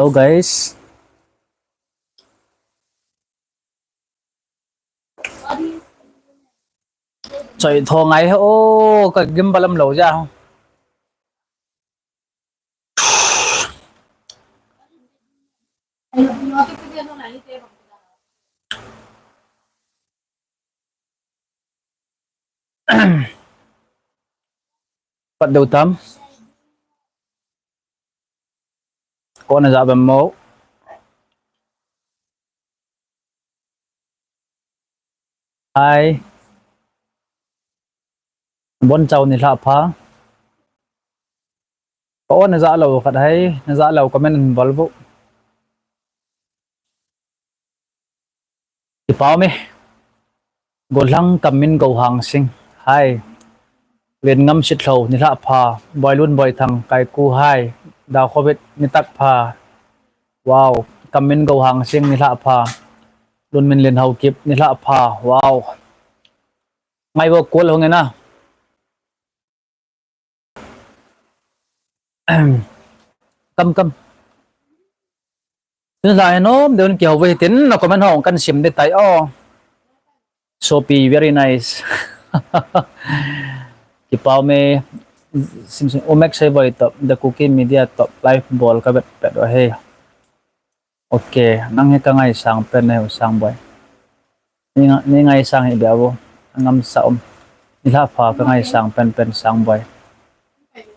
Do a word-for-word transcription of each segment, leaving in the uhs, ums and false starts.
Hello guys. Choi tho ngai ho, ka gimbal um lou ja. Pat deu tam. Kona ja bem mo. Hai. Bon chau nilhah pha. Ka o na ja lou khat hai, na ja lou comment in bol vo. Kipa um e. Golhang Kamin Gohang Sing. Hai. Len Ngam Sitlhou nilhah pha. Boilun Boithang Kaiku hai. Da Covid nitak pha. Wow. Kamin Gohang Sing nilhah pha. Lunmin Len Haokip nilhah pha. Wow. Ngai vo kol hong e na. Kam kam. Tun la he nom, deun kihou ve tin, na comment hong kan sim de tai o. Sopi, very nice. Kipa um e, sim sim, Omek Sei Boi top, The Kuki Media top, live bol ka vet pet o he. Ok, nang hi ka ngaisang pen na hi u Sangboi. Ni nga-, ni ngaisang hi bia vo. Ngam sa um. Nilhah pha ka ngaisang pen pen Sangboi.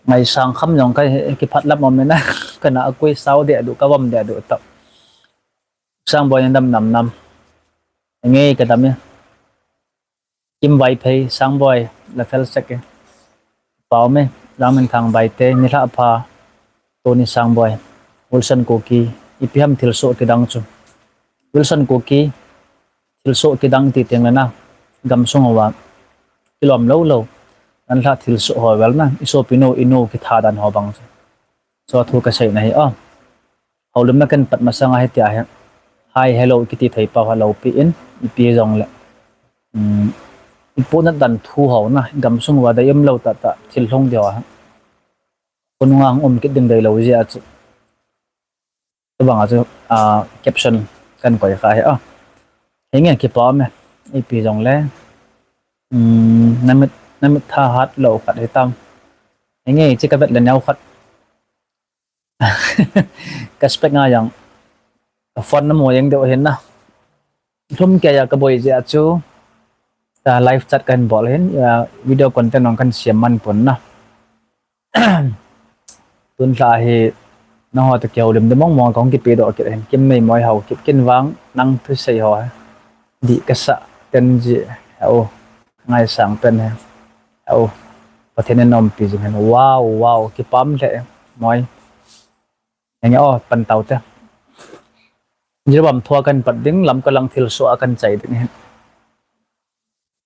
Ngaisang kham jong ka hi kiphat lam um na. Ka na akui sao de du ka vom de du tap. Sangboi ni dam nam nam. Nge ka dam ya. Kim Vaiphei, Sangboi, la fel sek e. Pa um e, Langminthang Baite, nilhah pha, Tony Sangboi, Wilson Kuki, ipi ham thilsoh kidang chu. Wilson Kuki, thilsoh kidang ti teng le na, gamsung hou a, kilom lou lou, nan lha thilsoh ho vel na, i sopi nu, i nu kitha dan ho bang chu. Chu thu ka sei na hi o. Houlim na kan pat masang a hitia hi. Hi, hello, kiti thei pau ha lou pi in, ipi jong le. Um, ipu na dan thu ho na, gamsung va dei um lou ta ta, thil hlong deu a. Kunung a um kit ding dei lou jia chu. Tabang a chu, ah, caption kan koi kha hi o. Hi nge kipa um e, ipi jong le. Um, namit, namit tha hat lou khat hi tam. Hi nge chi ka vet le neo khat. Ka spec nga jang. Ka phone na mo jeng deu hin na. Thum kei a ka boi jia chu. Ka live chat kan bol hin, ah, video content ong kan siam man pon na. Tun lha hi, nangho ta kihoulim de mong mong kong kipe doh kit hin. Kim Nei Moi Haokip kin vang, nang thusei ho. Di ka sa ten ji, hao. Ngaisang pen he. Hao. Pathen in umpi jing hen. Wow, wow, kipa um le, Moi. Henge o, pan tau te. Jiribam thua kan pat ding, lam ka lang thilsoh a kan chai ding he.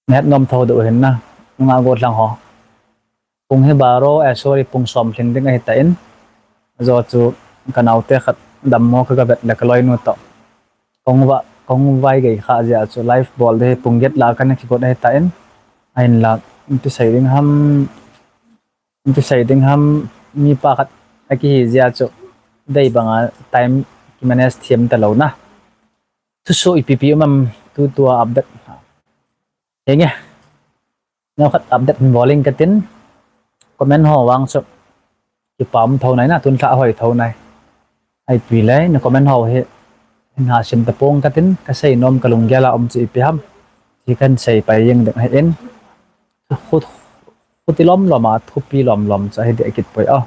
Nget nom tho deu hin na, nga go lang ho. Pung hi baro, eh, sorry, pung som lhing ding ahi ta in. Jo chu ka naute khat dammo ka ga vet le ka loinu to. Kong va, kong vai gei kha jia chu live bol de pung get la kan kigot ahi ta in. Ahin la, ti sei ding ham, ti sei ding ham, mi pa khat a kihi jia chu dei banga time ki manage thiam ta lou na. Thusoh ipi pi um am tu tua update. Henge. Neo khat update hin bol ing ka tin. Comment ho vang chu. Kipa um tho nai na, tun lha hoi tho nai. Ipi le, na comment ho hi. Hin ha sim ta pong ka tin, ka sei nom ka lunggel a um chu ipi ham. Hi kan sei pai jeng ding hi in. Khu, khuti lom lom a, thupi lom lom chu hi de kit poi o.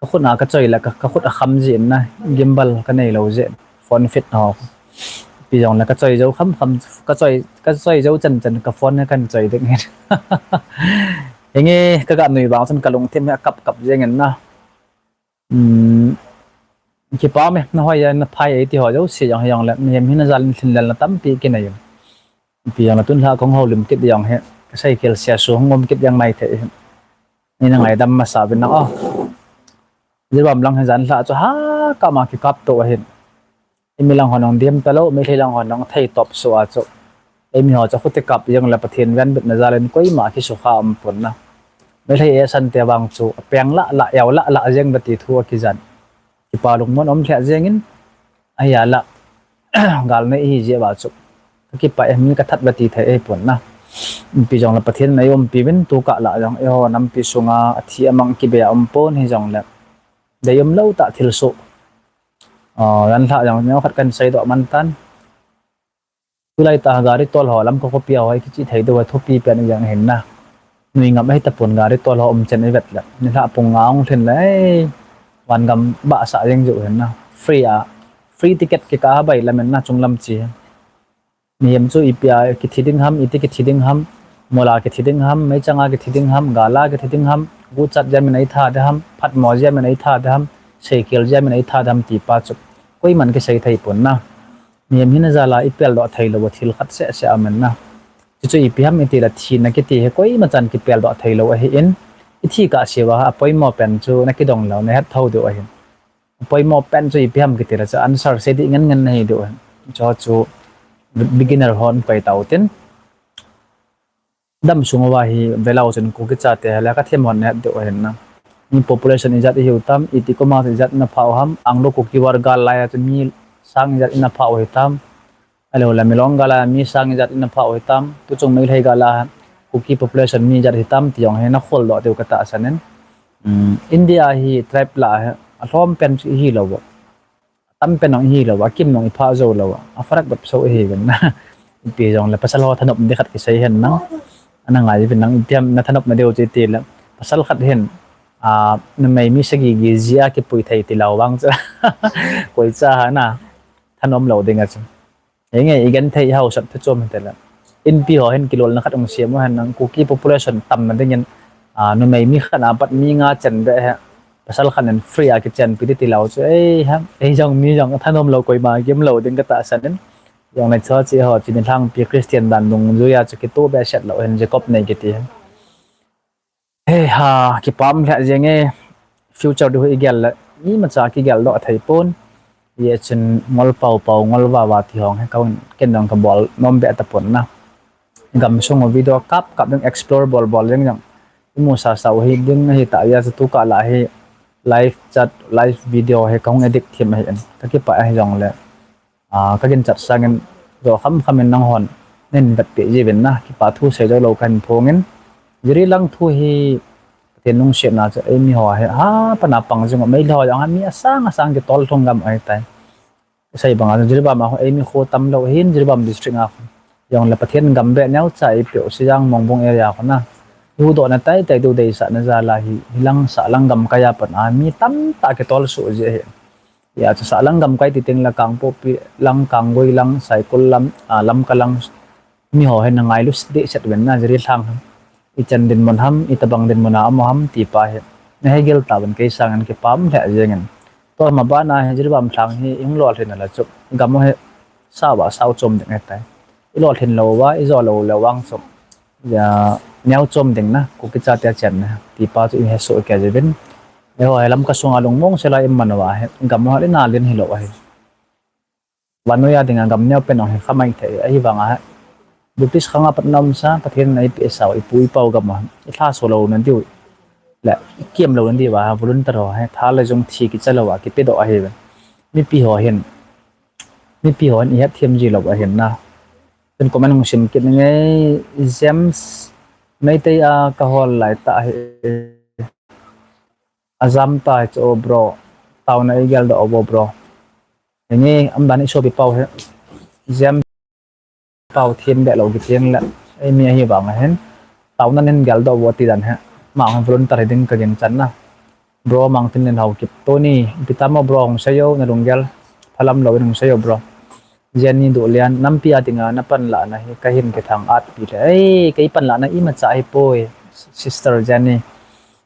Ka khut a ka choi le ka, ka khut a kham jin na, gimbal ka nei lou jin, phone fit na ho. Ipi jong le ka choi jou kham kham, ka choi, ka choi jou chan chan ka phone kan choi ding hin. Henge ka ga nui vang chun ka lungthim hi a kap kap jeng in na. Um, kipa me, na hoi a na phai ei ti ho jouse jong hi jong le, mihem hi na jal in thin lel na tampi kinei un. Ipi jong le tun lha kong houlim kit jong hi, ka sei kel sia su hong um kit jeng mai thei hi. Ni na ngaidam masa uvin lang o. Jiribam lang hi jan lha chu ha kama kikap to ahin. Imi lang hon ong diam ta lou, Meitei lang hon ong thei top su a chu. Imi ho chu khuti kap jeng le Pathen venbit na jal in koima kisukha um pon na. Meitei e san te vang chu, peng la la, yau la la jeng ba ti thu a kijan. Kipa lungmon um lheh jengin, ahi a la, gal nei ihi jeh uva chu kakipah e, mi kathat uva ti thei ahipon na. Ipi jongle Pathen in eiumpi uvin, tukah lah jong eiho nampi sunga athi amang kibe a umpon, hijongle deium lou tah thilsoh, ah, janlhah jong neokhat kahin seidoh man tan. Tulai tah gari tol ho, Lamka khopi a ho, ikichih thei diu a thupi pen ijeng ahin na. Nui ngam ahitapon gari tol ho umchan ivet le, nilhah pung nga hung lhin le, ei, vangam bahsah jeng jiu ahin na. Free a, free ticket kikah a bailam in na, chunglam che. Mihem chu ipi a kithi ding ham, iti kithi ding ham, mol a kithi ding ham, meichang a kithi ding ham, gal a kithi ding ham, guchat jeh a min eitha ding ham, phatmo jeh a min eitha ding ham, seikhel jeh a min eitha ding ham ti pa chu koiman kisei thei pon na. Mihem hina jal a ipeldoh theilou a thil khat sehseh aum in na. Chuchu ipi ham itile thina kiti hi koimachan kipeldoh theilou ahin, ithi kah seuva apoimo pen chu nakidong leu nahet thou diu ahin. Apoimo pen chu ipi ham kitile chu answer sei ding ngen ngen nahi diu ahin. Chu chu beginner hon pai tau tin. Damsung uva hi velou chun Kuki chate hile kathem hon nahet diu ahin na. Mi population ijat ihiu tam, iti koma ijat ina phah u ham, Anglo Kuki War gal lai a chu mi sang ijat ina phah u hitam. Ahilou le Milong gal a mi sang ijat ina phah u hitam, tuchung Meitei gal a Kuki population mi ijat hitam ti jong hi nakholdoh diu katahsan in. India hi tribe lah hi alhom pen chu ihilou u, atam pen jong ihilou u, akim jong iphah joulou u, afarak bep sou ihiuvin na. Ipi jongle pasal ho thanop ding khat kisei hen nang. Ana ngai uvin nang, ipi ham nathanopna diu chu itile, pasal khat hin, a, numei mi sagi gi jeh a kipui thei tilou vang chu, koicha ha na thanom lou ding a chu. Henge, igenthei ihaosat thu chom hitile, inpi ho hin kilolna khat hung sem u hen nang, Kuki population tamna dingin, a, numei mi khat a pat mi nga chen beh hi pasal khat in free a kichenpi ding tilou chu, ei ha, ei jong mi jong thanom lou, koima gim lou ding katahsan in. Jongle chuche ho chu nilhangpi Christian dan dungjuia chu kitoh behseh lou hin Jacob nei kiti hi. He ha, kipah lheh jenge, future diu hi igel le, imacha kigeldoh thei pon. Hijeh chun ngol pao pao, ngol vava ti hong hi kahung, ken jong kabol nom beh tapon na. Gamsung u video kap kap ding, explore bol bol ding jong imusasa u hi ding ahitah jeh a chu tukah lah hi live chat, live video hi kahung edit thim ahin, kakipah ahi jongle, a, kaginchat sangin jo kham kham in nanghon nahin vetpeh jiuvin na, kipa thu sei joulou kahin phongin. Jiri lang thu hi Pathen lungsetna chu eimi ho hi ha pana pang jing u, Meitei ho jong hi mi asang asang kitol lhung gam ahitai. Kasei banga chu Jiribam a eimi kho tamlou ahin, Jiribam district a khu. Jongle Pathen gam beh neocha eipeh u Sijang Mongbung area khu na, ihuhdohna teitei diu deisahna jal a hi, hilang sahlang gamkai a pat a mi tamtah kitol soh ji ahi. Hijeh a chu sahlang gamkai ti tengle Kangpokpi lang, Kanggui lang, Saikul lam, a, Lamka lang, miho hin nangailu dehset uvin na, Jiri lhang hi ichan dinmun ham, itobang dinmun a um u ham ti pa hi nahegil tauvin, kei sangin kipah lheh jengin. Tua ma bana hi Jiribam lhang hi ihung lolhin a le chu gam u hi sao a sao chom ding ahitai. Ilolhin lou uva, ijo lou le vang chu, ja, neo chom ding na, Kuki chate chenna ti pa chu ihesoh kei jiuvin. Eiho hi Lamka sunga lungmong sela iman uva hi gam u hi ina len hilou ahi. Vannoi a dinga gam neopen jong hi khamai thei, ahivanga hi British khang a pat na umsa, Pathen in eipehsa u ipu ipau gam u hi ilhaso louna diu le ikiam louna diuva hi volunteer ho hi tha le jung thi kicha louva kipedoh ahiuve. Mipi ho hin, mipi ho hin ihetthem ji lou ahin na. Chun comment hung sim kit inge, James, Meitei a kahol laitah hi ajam tai chu o bro. Taona igeldoh uvo bro. Henge, umdan isopi pau hi James, pau them behlou kiti le, eimi ahivang ahin, taona nahin geldoh uvo tidan hi, ama hi volunteer hiding kaginchatna. Bro Mangtinlen Haokip, Tony, ipi tam o bro, hung sei o, nalunggel phalam louvin hung sei o bro. Jenny Duhlian, nampi a dinga napanlahna hi kahin kithang-atpi le, ei, kei panlahna imacha ahipoi, Sister Jenny.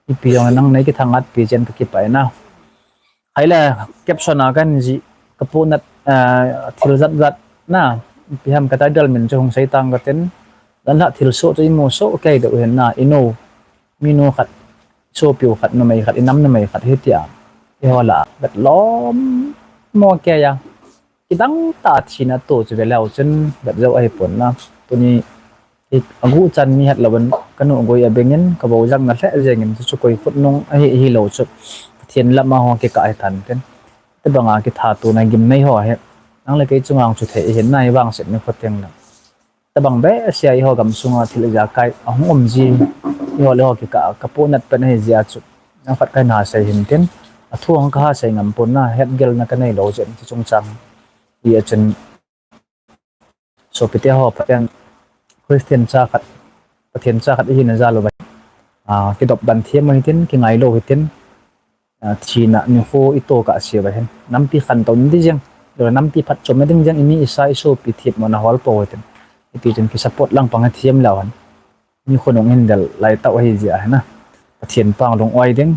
Ipi jongle nang nei kithang-atpi jeh in kakipah e na. Ahile caption a kahin jih, kapohnat, ah, thil jat jat na, ipi ham ka title min chu hung sei tang katin, janlhah thilsoh chu imusoh kei diu ahin na, inu, minu khat, isopiu khat, numei khat, inam numei khat hitia, eiho lah a vetlom mo kei a, kidangtah a thina to chu veleu chun vet jou ahipon na. Tuni aguhchan mi hetlouvin kanu goi abengin, kavou jangna lheh jengin, chuchu koi khut nung ahi, ahilou chu Pathen lama ho kikah hitante. Tobanga kithat tona gimnei ho hi nang le kei chunga chu thei hin nai vangset ni khoting lang. Tobang behseh a eiho gamsunga thil ijakai ahung um ji, eiho le eiho kikah a kapohnat pen ahi jeh a chu nang khat kahin hasei hin tin, athu ang kaha sei ngam pon na, hetgelna kanei lou jeh in chu chungchang hi a chun sopite ho, Pathen, Christian cha khat, Pathen cha khat ihina jal uva, a, kidop dan thiam u hitin, kingai lou hitin, a, thina nikho itoh kah se uva hin nampi khantou ding jeng, nampi phatchomna ding jeng, imi isa isopi themmo na hol pou hitin. Hiti chun kisupport lang pang hi thiam leu hen. Mi khonung hin del lai tau ahi jeh a hin a, Pathen pang lung-oi ding,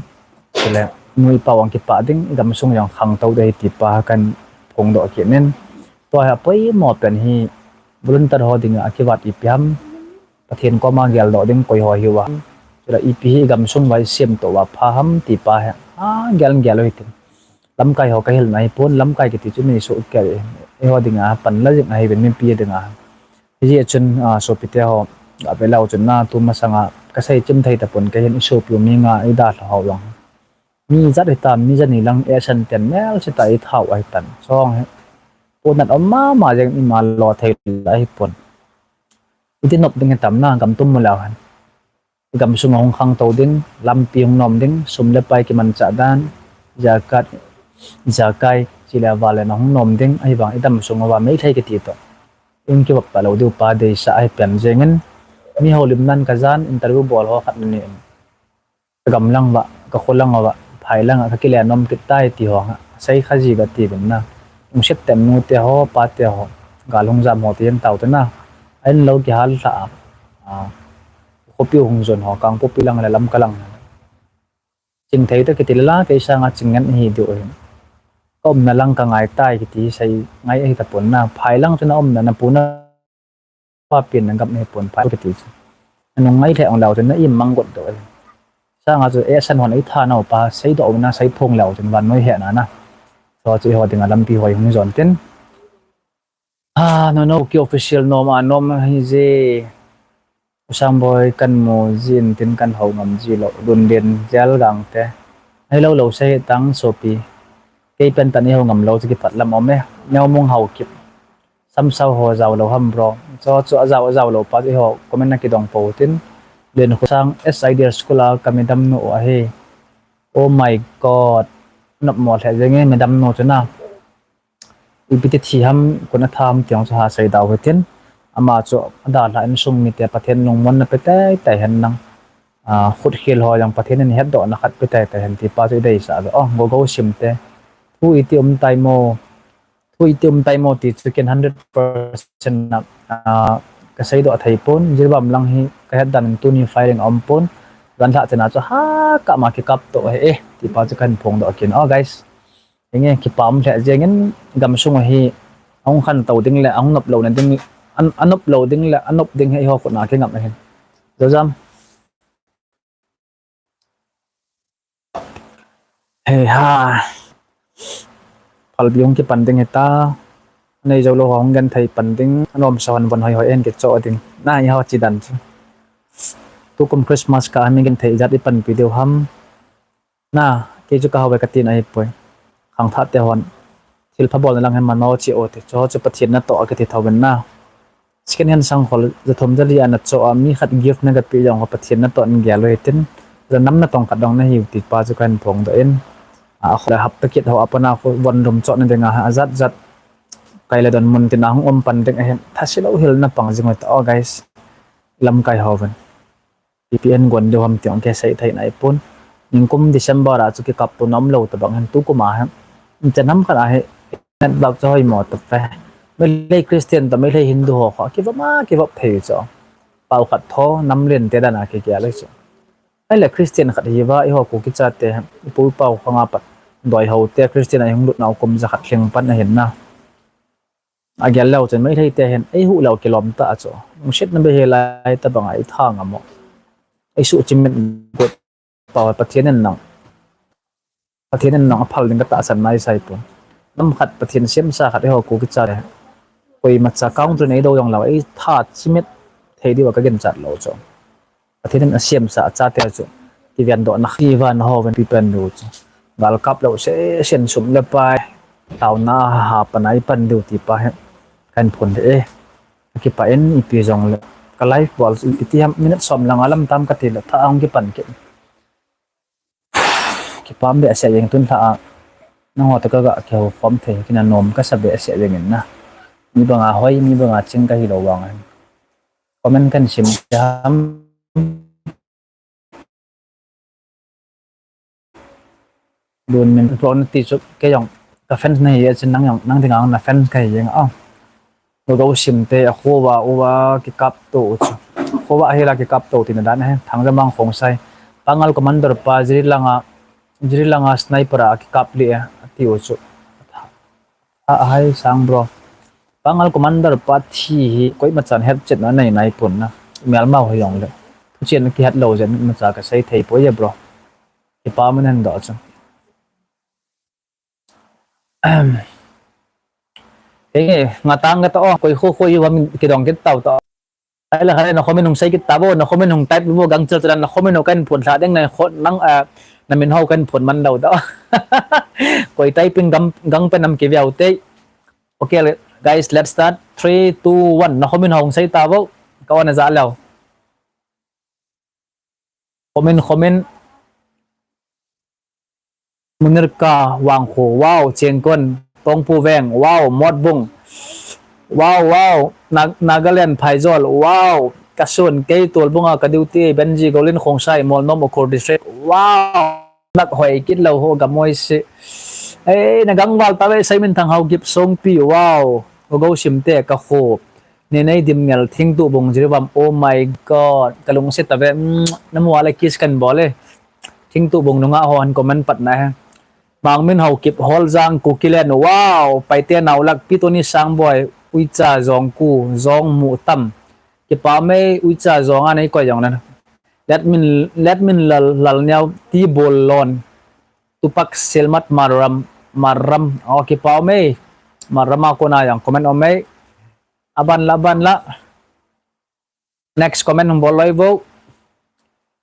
chule nu le pa vang kipah ding, igamsung jong khangtou ding ahi ti pa kahin phongdoh kit in. Tua hi apoimo pen hi volunteer ho dinga akivat ipi ham, Pathen koma geldoh ding koi ho hiu ham, chule ipi hi igamsung uva isemtoh uva pha ham ti pa hi agel gel u hitin. Lamkai ho kahilna ahipon, lamkai kiti chu neisoh kei, eiho dinga panla jing ahiuvin mipi dinga. Hijeh chun, a, sopite ho, gave leu chun na, tumasanga kasei chim thei tapon, kei hin isopiu mi nga idalha ho jong, mi jat hitam, mi jani lang, ehsan ten melse tah a ithau ahitan. Chong hi pohnat um mama jeng, ima lo thei ahipon. Iti nop ding hitam na, gam tum mu leu hen. Igamsunga hung khangtou ding, lampi hung nom ding, sum le pai kimanchah dan, zakat, zakai, chule valen ahung nom ding, ahivang idamsung uva Meitei kiti toh hung kivop talou diu pa deisah ahi pen jengin, mi houlimnan kajan interview bol ho khat nani in, kagam lang uva, kakho lang uva, phai langa kakile nom kit tai ti ho nga sei kha ji kati uvin na. Lungset tah in nute ho, pate ho, gal hung jam ho ti jeng tau te na. Ahin lou kihal lhah a, a, khopi hung jon ho, Kangpokpi lang le Lamka lang, ching thei toh kiti le la, kei sanga ching ngen ahi diu ahin. Kaumna lang kangai tai kiti sei ngai ahi tapon na. Phai lang chu naumna, napu napa pen na gam ahipon phai kiti chu. Nanung ngai lheh ong leu chun na im mang got doh ahi. Sanga chu ehsan hon eitha nau pa seidoh u na, seiphong leu chun vannoi hehna na. Chu chu eiho dinga lampi hoi hung jon tin. A, Nono Kuki Official nom a nom ahije. U Sangboi kahin mu jin tin kahin hou ngam ji lou. Lunlen Jalgang te. Ahilou lou sei tang sopi. Kei pen tah in eihou ngam lou chu kipah lam um e. Neomung Haokip. Samsao ho jao lou ham bro. Chu chu ajao, ajao lou pa chu eiho comment a kidong pou tin. Lenkhosang S I D School a ka madam nu ahi. Oh my God. Nopmo lheh jenge madam nu chu na. Ipi ti thi ham, koin atha ham ti jong chu hasei dau hitin. Ama chu adalhah insung mite Pathen lungmonna pe teitei hen lang. A, khutkhel ho jong Pathen in hetdohna khat pe teitei hen ti pa chu ideisah uve. O, Gogo Sim te. Thu iti um tai mo. Thu iti um tai mo ti chu ken hundred percent na, a, kaseidoh thei pon. Jiribam lang hi kahet dan in tuni firing aum pon. Janlhah chana chu hakah ma kikap toh ahi e ti pa chu kahin phongdoh kit in. O guys. Hinge kipah um lheh jengin gamsung a hi ahung khantou ding le ahung nop louna ding, an, anop lou ding le anop ding hi eiho khut a kingam ahin. Jojam. Hei ha. Phalbi hung kipan ding hita. Nei jou lou ho hung genthei pan ding. Anomsa hon von hoihoi in kichoh ding. Na eiho chidan chu. Tukum Christmas kah a mi genthei ijat ipanpi diu ham. Na, kei chu kahao ve katin ahipoi. Khangthah te hon thilpha bolna lang hin mano cheh u te. Chuho chu Pathen natoh a kiti thouvin na. Second hand sangkhol jathum jali a nachoh a mi khat gift nagapeh jong ho Pathen natoh in gel u hitin. Janam natong khat dong nahiu ti pa chu kahin phongdoh in. A, khol hapta kit ho a pat a khu von room chohna dinga ajat jat kai le don mun tina hung um pan ding ahin. Thase lou hilna pang jing u ta o guys. Lamkai hovin. Ipi igon diu ham ti jong kisei thei naipon. Nikum December a chu kikap puna umlou tobang hin tukum a hin. Ichan ham khat a hi network chu hoimo tapoi. Meitei Christian toh Meitei Hindu ho kho kivop a kivop thei chu. Pao khat tho nam lien te dan a kigel ahi chu. Ahile Christian khat hiuva eiho Kuki chate ipu ipa khang a pat doi ho te Christian a ihung lutnau kum jakhat lhing pan ahin na. Agel leu chun Meitei te hin eihuh leu kilom tah chu. Lungsetna bei hilai tobang a itha ngam u. Eisuh chimit got pau Pathen in nang, Pathen in nang aphal ding katahsan naisai pon. Nam khat Pathen semsa khat eiho Kuki chate koimacha country neidou jong leu eitha chimit thei diu a kaginchat lou chu. Pathen in asemsa achate chu kivendohna khat vang ho ven pipen diu chu. Gal kap lou sesen sum le pai Taona ha pan a i pan diu ti pa hi kahin phon de e. Kipah in ipi jong le. Ka live bol iti ham minute som lang a lam tam kati le tha ahung kipan kit. Kipah behseh jeng tun lha a. Nangho toh kaga kihou khom thei kina nom kasa behseh jeng in na. Mi banga hoi, mi banga ching kahi lou vang a. Comment kan sim ham. Dun min pro na ti chu kei jong ka fans nahi e chin nang jong nang dinga na fans kahi jeng a. Go go sim te a khuva uva kikap to chu. Khuva hi la kikap to tina dan he. Thangjamang Khongsai. Pangal commander pa jiri langa, jiri langa sniper a kikap li e ati u chu. A hai sang bro. Pangal commander pa thi hi koima chan het chet na nei nai pon na. Mel mau hi jong le. Thu chen kihat lou jen ma cha ka sei thei poi e bro. Kipa mun hen do chu. Henge, nga tang ka ta o, koi khu khu yu ham kidong kit tau ta. Ai la khale na comment hung sei kit ta bo, na comment hung type bo, gang chal chal na comment ho kan phon lha ding na kho nang, ah, na min ho kan phon man lou da. Koi typing gam, gang pe nam ki viau te. Okay, guys, let's start. Three, two, one. Na comment hung sei ta bo. Ka on a ja lou. Comment, comment. Munirka Wangkho, wow, Chengkon, Tongpu Veng, wow, Motbung, wow, wow, Na-, Nagaland Phaijol, wow, Kasun, kei Tolbunga ka duty, Benji, Golin Khongsai, Molnom, Ukhrul District, wow, nak hoi kit lou ho gamoi si. Ei, na gangval ta ve, Simon Thanghao, Gip Songpi, wow, Ogo Simte, ka kho. Nei nei dim ngel Thingtubung Jiribam. Oh my God. Ka lungset tave. Mm, namu a le kiss kan bol e. Thingtubung nunga ho han comment pat na he. Mangmin Haokip Holjang Kukiland. Wow. Paite Naolak Pitoni Sangboi. Uicha Jongku. Jong Mutam. Kipa mei Uicha Jong a nei koi jong le. Letmin, Letmin Lal, Lalniao Tibolon. Tupak Silmat Maram. Maram. Oh, kipa mei. Maram a kona jong comment o mei. Aban la, aban la. Next comment hung bol loi vo.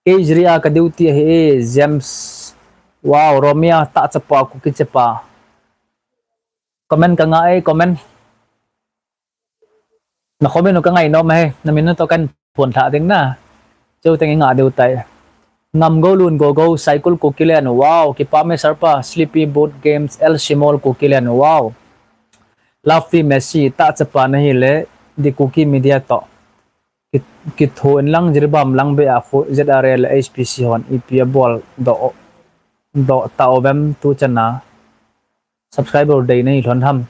Kei Jiri a ka duty ahi e, James. Wow, Romia ta chapa, Kuki chapa. Comment ka nga e, comment. Na comment u ka ngai nom e, na min u toh kan phon lha ding na. Cheu teng i nga diu tai. Ngam Go Lun Go Go, Saikul Kukiland, wow, kipa mei Sarpa, Sleepy Boat Games, El Simol Kukiland, wow. Love Messi, ta chapa na hi le, The Kuki Media toh. Ki, kitho in lang Jiribam lang be a khu Z R L H P C hon ipi a bol do, do ta o vem tu chana. Subscriber dei nei lhon ham.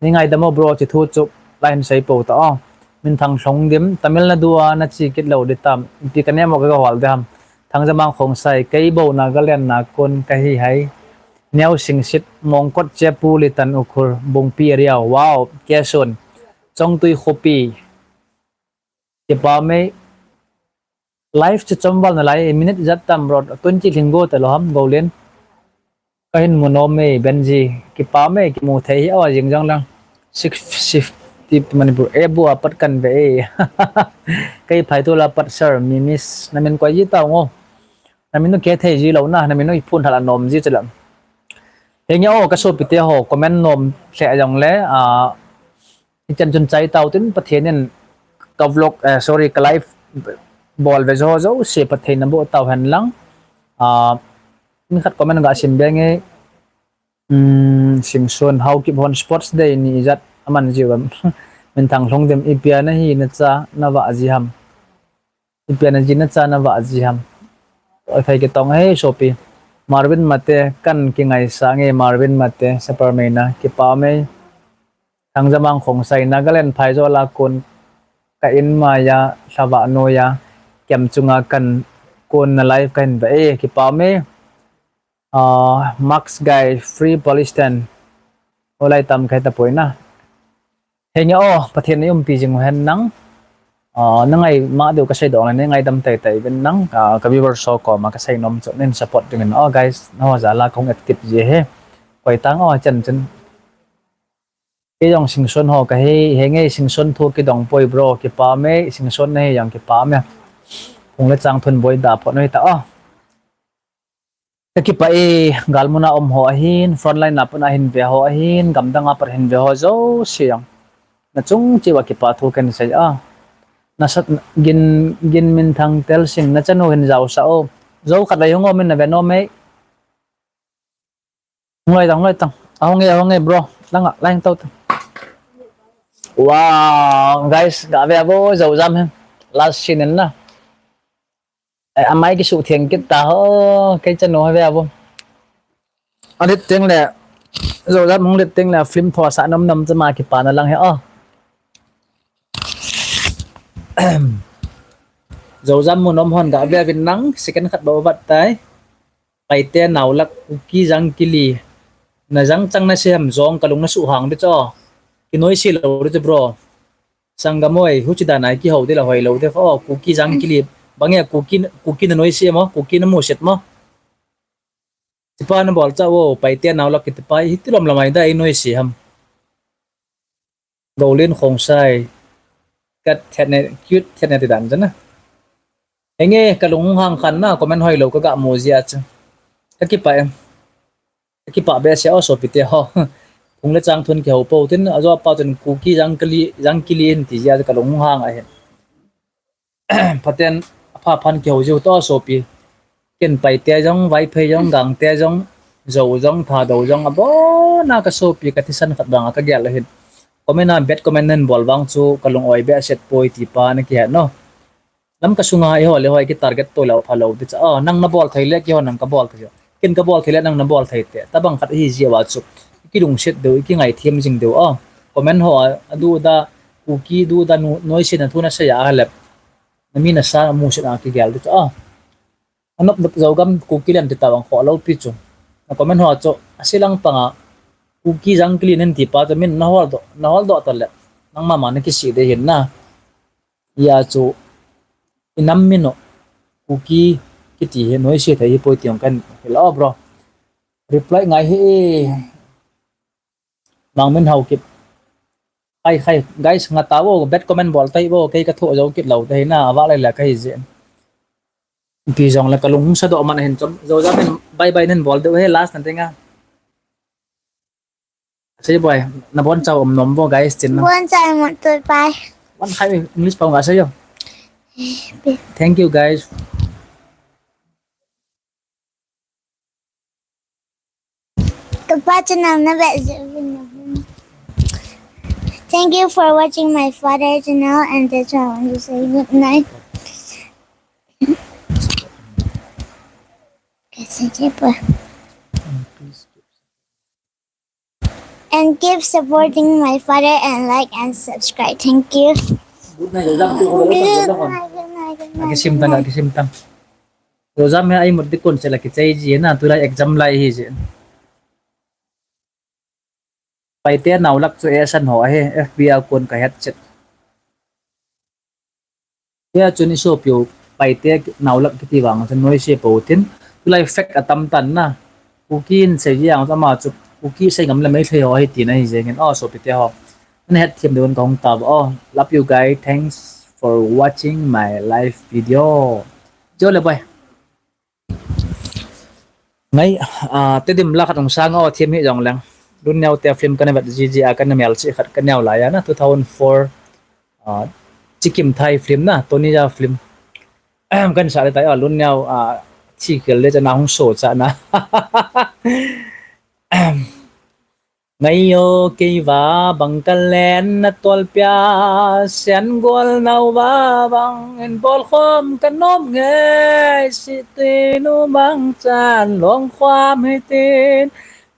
Nei ngaidam o bro, chi thu chu lai hin sei po ta o. Minthang Lhongdim, Tamil Nadu a na chi kit lou di tam. Ipi ka nem o ka hol de ham. Thangjamang Khongsai, kei bou Nagaland na kon ka hi hai. Neo Singsit, Mongkot Chepu Litan Ukhrul, Bungpi area, wow, Kesun. Chongtui Khopi. Kipa mei. Live chu chomval nalai, minute ijat tam bro, twenty lhing go talou ham, Golin. Ka hin mu nom e, Benji. Kipa mei, kimu thei hi, aw, jing jong lang. Six fifty Manipur, e bu a pat kan ve e. Kei phai tu la pat sir, mi miss, na min koi ji tau ngo. Na min u ke thei ji lou na, na min u i phun thala nom ji chu la. Henge o, ka sopi te ho, comment nom lheh jong le, a, Hichan chun chai tau tin Pathen in ka vlog, eh, sorry, ka live bol ve jo jo se Pathen na bo tau hen lang. Ah, min khat comment ga sim be nge, um, Singson Haokip hon Sports Day ni ijat aman jiu vem. Minthang Lhongdim ipi a na hi na cha na va ji ham. Ipi a na ji na cha na va ji ham. Oi thei kitong he sopi. Marvin Mate kan kingaisah nge Marvin Mate Superman na kipa mei. Thangjamang Khongsai, Nagaland Phaijol a kon ka in maiya, Lhava noiya, kem chunga kan kon na live kahin ve e, kipa mei. Ah, Max Guy, Free Palestine. Olai tam kai ta poi na. Henge o, Pathen na umpi jing hen nang. Ah, na ngai ma deu ka sei dong le, na ngaidam tai tai ven nang. Ah, ka viewers ho koma ka sei nom chu, nin support ding in. Oh, guys, na ho jal a kong active ji he. Koi tang o, chan chan. Kei jong Singson ho ka hi, henge Singson thu kidong poi bro, kipa mei, Singson na hi jong kipa mei. Kung le chang thun boi da pon noi ta o. Ka kipah e, galmuna um ho ahin, frontline a pat a hin ve ho ahin, gamdang a pat hin ve ho jouse jong. Na chung cheh uva kipah thu kahin sei a. Nasat gin, gin min thang tel sing, na chanu hin jaosah o. Jou khat vei hung o min na ve nom e. Hung loi tang, hung loi tang. Ahung e, ahung e, bro. Langa, la hung tau tang. Wow, guys, ga ve vo, jou jam hen. Last scene in na. Eh, amai kisuh theng kit ta ho, kei chanu hi ve vo. Alet teng le, jou jam hung let teng le, film thosah nom nom chu ama kipana lang hi o. Jou jam mu nom hon ga ve uvin lang, second khat bou vat tai. Paite naolak Kuki jangkili. Na jang chang na sei ham jong ka lung na suhang de chu. Kinoise lou de chu bro. Sanggam oi, huchi dan a kihou de la hoi lou de o, Kuki jangkili. Bang e Kuki, Kuki na noise mo, Kuki na musit mo. Tipa na bol cha o, Paite naolak kiti pa, hiti lom lamai da i noise ham. Golin Khongsai. Kat thet ne, cute thet ne ti dan chu na. Henge, ka lung hang khan na, comment hoi lou ka ga mu jia chu. Ka kipah e. Ka kipah behseh o sopite ho. Phung le chang thun kihou pou tin, ajo pa chun Kuki jangkili, jangkili in ti jia chu ka lung hang ahi. Phaten, apha phan kihou jiu to sopi. Ken Paite jong, Vaiphei jong, Gangte jong, Zou jong, Thadou jong, abon a ka sopi ka thisan khat vang a ka gel ahin. Comment a bad comment nan bol vang chu ka lung oi behseh poi ti pa na kihet no. Lamka sunga eiho le hoi ki target to lou pha lou ti cha. A, nang na bol thei le keiho nang ka bol thei. Ken ka bol thei le nang na bol thei te. Tabang khat hi jia uva chu. Ki lungset deu, ki ngaithem jing deu a. Comment ho a, adu da, Kuki du da nu, noise na thu na sei a le. Na mi na sa musit a kigel de chu a. Anop nop Zogam Kuki lem ti tawang kho lo pi chu. Na comment ho chu, a silang panga Kuki jangkili nen ti pa chu min na hol do, na hol do ta le. Nang mama na kisi de hin na. Ia chu, i nam min o, Kuki kiti hi noise thei hi poi ti ong kan hil o bro. Reply ngai hi. Mang min hau kip. Khai, khai, guys, nga ta vo, bad comment bol tai vo, kei ka tho jo kit lo tai na, ava lai la kai je. Pi jong la ka lung sa do man hin chom, jo ja min bye bye nen bol de he last nan te nga. Sei boy, na bon chau om nom vo guys, tin na. Bon chau om tu pai. Wan khai English pau nga sei yo. Thank you guys. Kapa channel na ve je vin na vin. Thank you for watching my father channel and that's all I want to say good night. Kasi je pa. And keep supporting my father and like and subscribe. Thank you. Good night, Zam. Good night, good night, good night. Akisim tang, akisim tang. Zam he ai mut dikon se la kichai ji na, tulai exam lai hi ji. Paite naulak chu e san ho ahi, F B I kon ka het chet. Hia chun i sopiu Paite naulak kiti vang chun noise pou tin, tulai fake atam tan na. Kuki in sei jeng chu ama chu Kuki sei ngam le Meitei ho ahi tina hi jengin, o sopite ho. Ana het thiam deu in ka hung ta va o. Love you guys. Thanks for watching my live video. Jo le bye. Ngai, ah, Tedim la khat hung sang o thiam hi jong leng. Lun neo te film kana vet ji ji a kana mel chi khat ka neo lai a na two thousand four, ah, Chikim Thai film na, Tony Jaa film. Kan sa le tai a lun neo, ah, chi kel le chana hung so chana. Ngai o kei va bang ka len na tol pia, sian gol nau va bang in bol khom ka nom ngai si tin u mang chan long khwam hi tin,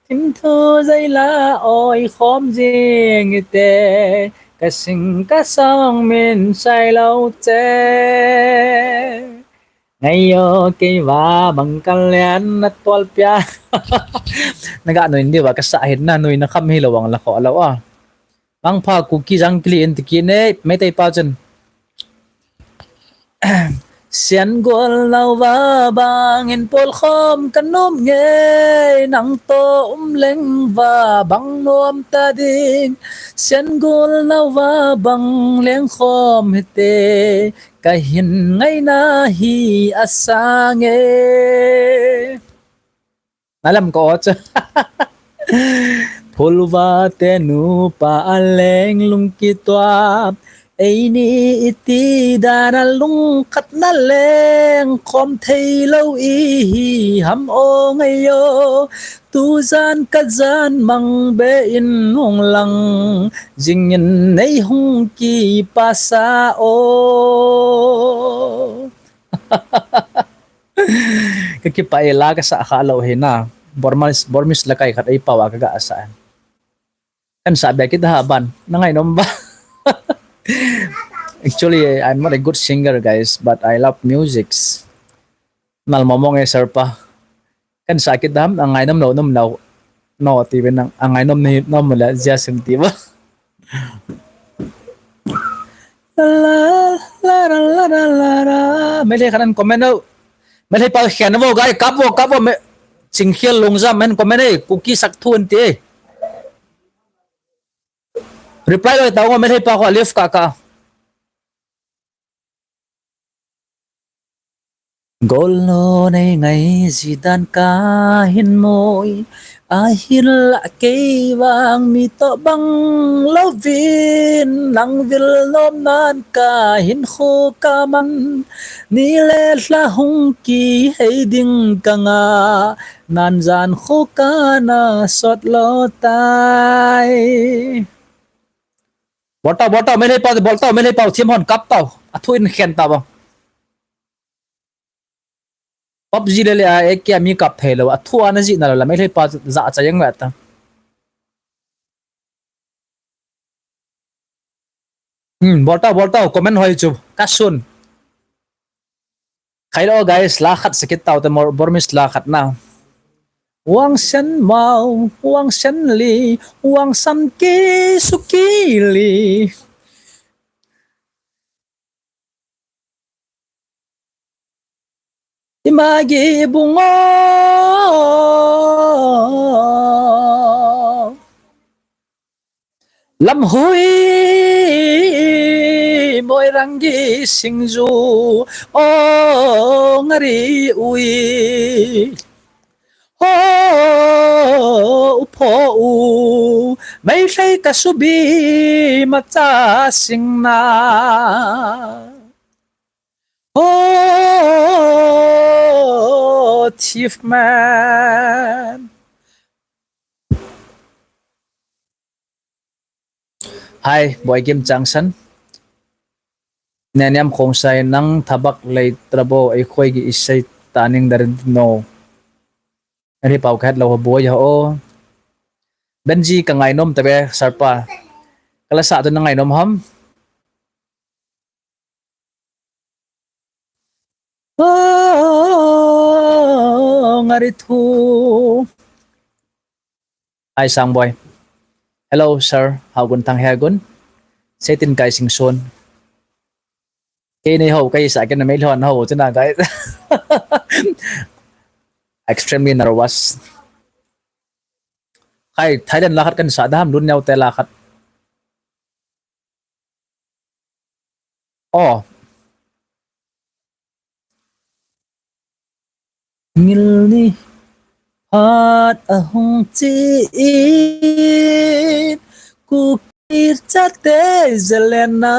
thim thu zai la oi khom jing hi te, ka sing ka song min sai lo che. Ngai o kei va bang ka len na tol pia. Na ga nuin diu va ka sa hin na nuina kham hi lo vang la kho lo a. Mang pha Kuki jangkili in ti ki ne, Meitei pa chun. Sian gol nau va bang in pol khom ka nom ngai, nang to um leng va bang nom ta ding. Sian gol nau va bang leng khom hi te. Ka hin ngaina hi a sang e. Nalam ka o chu. Phulva te nupa a leng lung kituap. Eini iti dan a lungkhat na leng khom thei lo ihi ham o ngai o. Tuzan ka jan mang be in hung lang. Jingin nei hung kipasa o. Ka kipah e, la ka sa kha lo hi na. Burmese, Burmese la kai khat ei pau a ka ga sa. Kan sa be kit ha ban. Na ngai nom ba. Actually, I'm not a good singer, guys, but I love musics. Nal momong e sir pa. Kan sa kit ham, a ngai nom lo nom lo. No, ti ben nang, a ngai nom ni nom la, jia sim ti ba. La, la, la, la, la, la, la. Meilhei khat in comment o. Meilhei pa khen vo, guys, kap vo, kap vo, me, Chingkhel Lungjam in comment e, Kuki sak thu in ti e. Reply lo tau ngo, Meilhei pa ko live ka ka. Golno nei ngai jidan ka hin moi, ahinla kei vang mi to bang lovin, nang vil nom nan ka hin khu ka man, ni le hla hung kihei ding ka nga, nan jan khu ka na sot lo tai. Bol tau, bol tau, Meilhei pau, bol tau, Meilhei pau, thiam hon kap tau, a thu in khen tau bang. PUBG le le a, A K a mi kap thei lo, a thu ana jih na lo, la Meilhei pa ja cha yang ve ta. Hmm, bol tau, bol tau, comment hoi chu, ka sun. Khai lo, guys, la khat sa kit tau te, Burmese la khat na. Wang sen mau, wang sen li, wang san ki su ki li. Imagi bungo. Lamhui moi rangi singju o ngari ui. Ho u pho u, Meilhei ka subi macha singna. Ho thief man. Hi, Boy Kim Changsan. Neniam Khongsai nang thabak lei trabo ei khoi gi isei taning dar no. Ri pau khat lo boi ho. Benji ka ngainom ta ve sarpa. Kala sa tu na ngainom ham. Oh, ngari thu. Hi, Sangboy. Hello, sir. How gun thang he gun? Setin kai sing son. Kei nei ho, kei sa kei na mei lhon ho, chuna, guys. Extremely nervous. Kai, Thailand la khat kan sa dam, lun neo te la khat. Oh. Ngil ni phat ahung chi in, Kuki chate jalena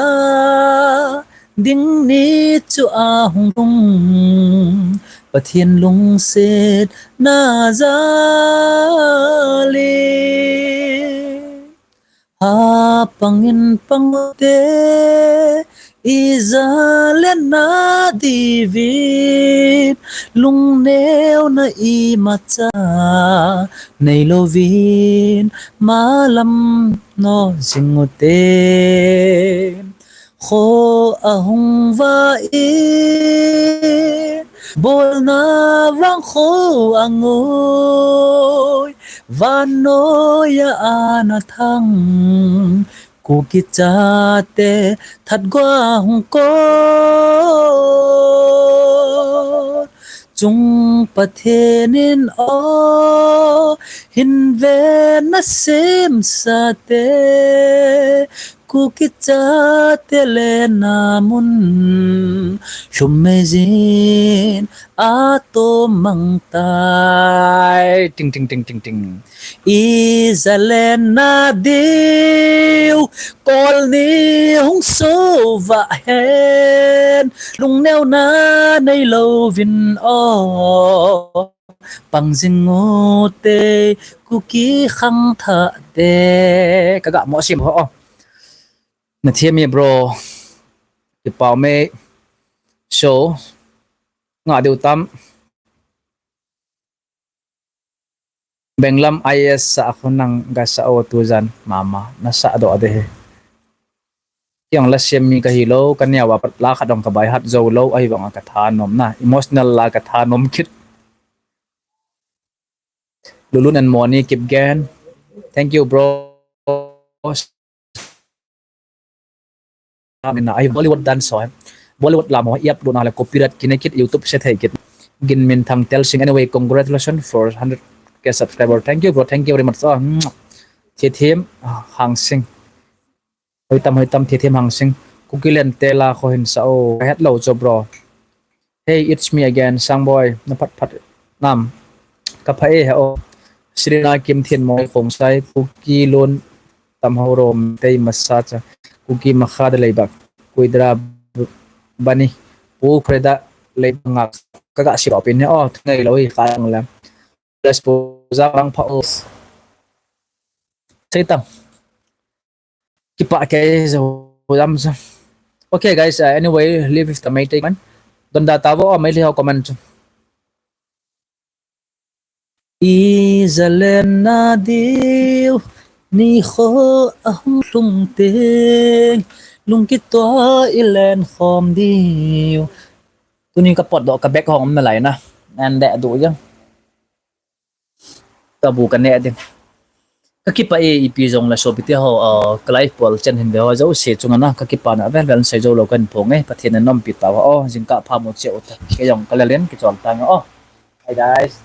ding ni chu ahung tung, Pathen lungsetna jal in. Ha pangin pangte, ija le na diuvin, lungneo na imacha, nei louvin, malam no jing ute. Kho ahung va in, bolna vang kho angoi, vannoi a ana thang, Kuki chate that gua hung kon. Chung Pathen in o hin ve na sem sate, Kuki chate lenna mun lhum mei jin atom mang tai. Ting, ting, ting, ting, ting. Ija lenna diu kol ni hung sova hen, lungneo na nei louvin o. Pang jing u te, Kuki khangthah te. Ka ga mo sim ho. Na thiam e bro. Kipau me. So, nga deu tam. Benglam I A S sa khu nang ga sa o tu jan mama na sa do de he. Kiang la siam mi ka hi lo, ka nia wa pat la khat dong ka bai hat zo lo, ahi vang a ka tha nom na. Emotional la ka tha nom kit. Lulun and Moni, keep going. Thank you, bro. Mina, ai Bollywood dance ho, eh. Bollywood lam ho, i upload na le copyright kine kit, YouTube se thei kit. Ginminthang Telsing, anyway, congratulations for hundred K subscriber. Thank you, bro. Thank you very much. Oh, hmm. Thithim, ah, Hangsing. Hoitam, hoitam, Thithim Hangsing. Kukiland te la kho hin sa o. Ka het lo cho, bro. Hey, it's me again, Sangboy. Na phat phat nam. Ka pha e he o. Sirina Kimthianmoi Khongsai, Kuki lun tam ho rom tei masa cha. Kuki makha da leibak. Kuidra bani. Pu Freda leibak ngak. Ka ga si ro pin he o. Thungai lo i ka ang le. Plus pu ja bang pha o. Sei tam. Kipa ke zo jam sa. Okay, guys, uh, anyway, leave with the Meitei man. Donda tavo, Meitei ho comment. Ija lenna diu, ni kho ahung lhung teng, lungkitoh i len khom diu. Tuni ka potdoh ka bag hong um nalai na. Nan de du jang. Ka bu ka neh ding. Ka kipah e, ipi jong le sopite ho, ah, ka live bol chan hin ve ho jouse chunga na, ka kipana vel vel sei jou lou kan phong e, Pathen in nompi tau ho, jingkah pha mu cheh u te. Kei jong ka lel in kichol tang o. Hi guys.